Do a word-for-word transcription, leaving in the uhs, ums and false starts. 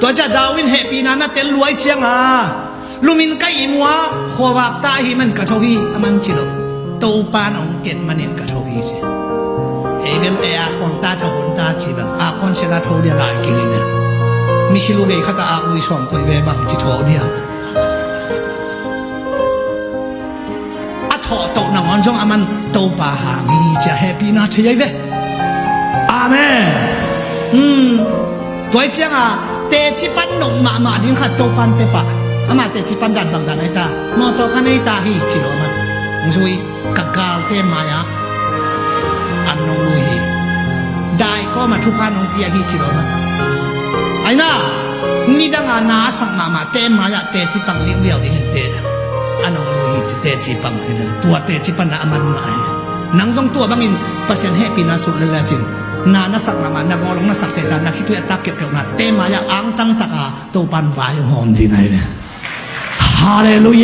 Tua ciah David in hehpihna na tel luai cianga, lumin ka ihmu a, khuavak ta ahih man ka tho hi, aman ci lo. Topan hong ket manin ka tho hi ci. Ei bel ei a kuang ta tho hun ta ci lo. A kuang sela tho dia lai kei le nia. Misi lu gei khat a ak ui sawm koi ve bang ci tho dia. A thawh toh nangawn zong aman Topa hang hi ci a hehpihna thei ahi ve. Amen. Hmm. Tua hi cianga teci pan nop mahmah ding khat Topan pia pah. Ama teci pan dan bang dan ahi ta. Mawtaw ka nei ta hi ci lo aman. Zui ka galte mai-ah an nong lui hi. Dai kawmah thupha nong pia hi ci lo aman. Aina, nidanga na a sak mahmah te mai-ah teci pang liuliau ding in te an nong lui hi ci teci pang hi le. Tua teci pan na aman ngah hi. Nang zong tua bangin Pasian hehpihna sut le le cin. Na na sak mahmah, na gawlong na sak te ta, na khitui a tak keuhkeuh na te mai-ah angtang taka Topan vai hong hawm ding ahi le. Halleluiah.